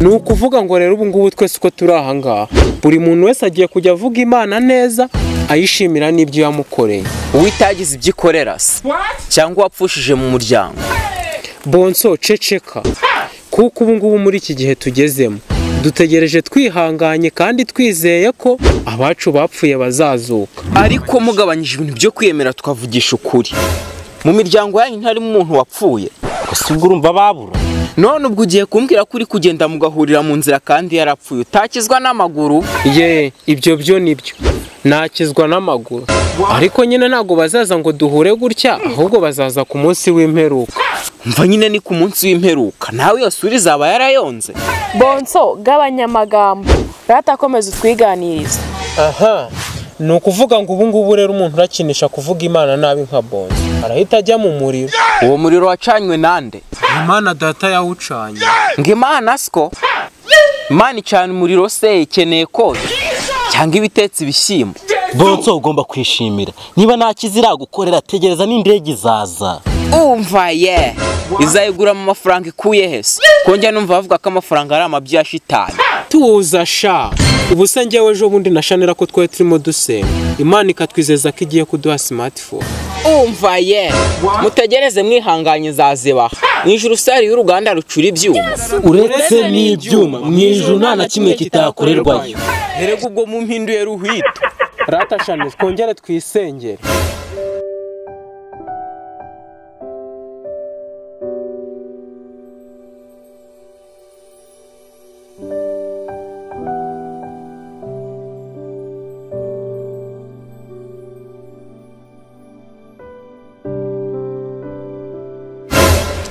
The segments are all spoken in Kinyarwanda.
Ni ukuvuga ngo rero ubu ngubu twese uko turi aha ngaha, buri muntu wese agiye kujya avuga Imana neza, ayishimira n'ibyo yamukoreye. Uwitagize ibyo ikorera se cyangwa wapfushije mu muryango. Bonso ceceka, kuko ubu ngubu muri iki gihe tugezemo dutegereje twihanganye kandi twizeye ko abacu bapfuye bazazuka. Ariko mugabanyije ibintu byo kwiyemera tukavugisha ukuri, mu miryango yanyu ntarimo umuntu wapfuye. Gusa ubwo urumva babura. None ubwo ugiye kumbwira ko uri kugenda mugahurira mu nzira kandi yarapfuye, utakizwa n'amaguru? Ye, ibyo byo nibyo, nakizwa n'amaguru. Ariko nyine ntabwo bazaza ngo duhure gutya, ahubwo bazaza ku munsi w'imperuka. Mva nyine ni ku munsi w'imperuka, nawe iyo sura izaba yarayonze. Bonso gabanya amagambo, ratakomeza utwiganiriza. Aha, ni ukuvuga ngo ubu ngubu rero umuntu urakinisha kuvuga Imana nabi nka Bonso arahita ajya mu muriro. Uwo muriro wacanywe nande? Imana data yawucanye. Ngo Imana siko? Imana icana umuriro se ikeneye koza cyangwa ibitetse ibishyimbo? Bonso ugomba kwishimira, niba nta kizira gukorera tegereza n'indege izaza. Umva ye, izayigura mu mafaranga ikuye hese? Kongera numva bavuga ko amafaranga ari amabyi ya shitani. Tuza sha, ubu se njyewe ejo bundi na Shanira ko twari turimo dusenga, Imana ikatwizeza ko igiye kuduha smartphone. Umva ye, mutegereze mwihanganye zazibaha. Mu ijuru sari y'uruganda rucura ibyuma. Uretse n'ibyuma mu ijuru nta na kimwe kitakorerwayo. Erega ubwo mumpinduye ruhito. Rata Shanira, twongere twisengere.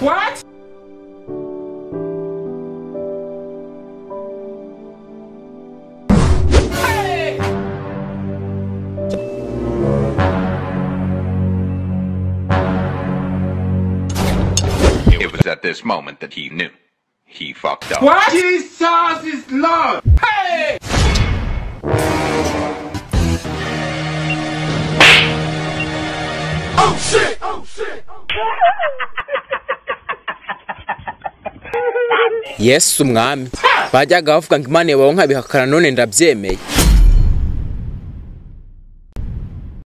What? Hey! It was at this moment that he knew. He fucked up. What? Jesus is Lord! Hey! Oh shit! Oh shit! Yesu umwami, bajyaga bavuga ngo Imana yabaho nkabihakana none ndabyemeye.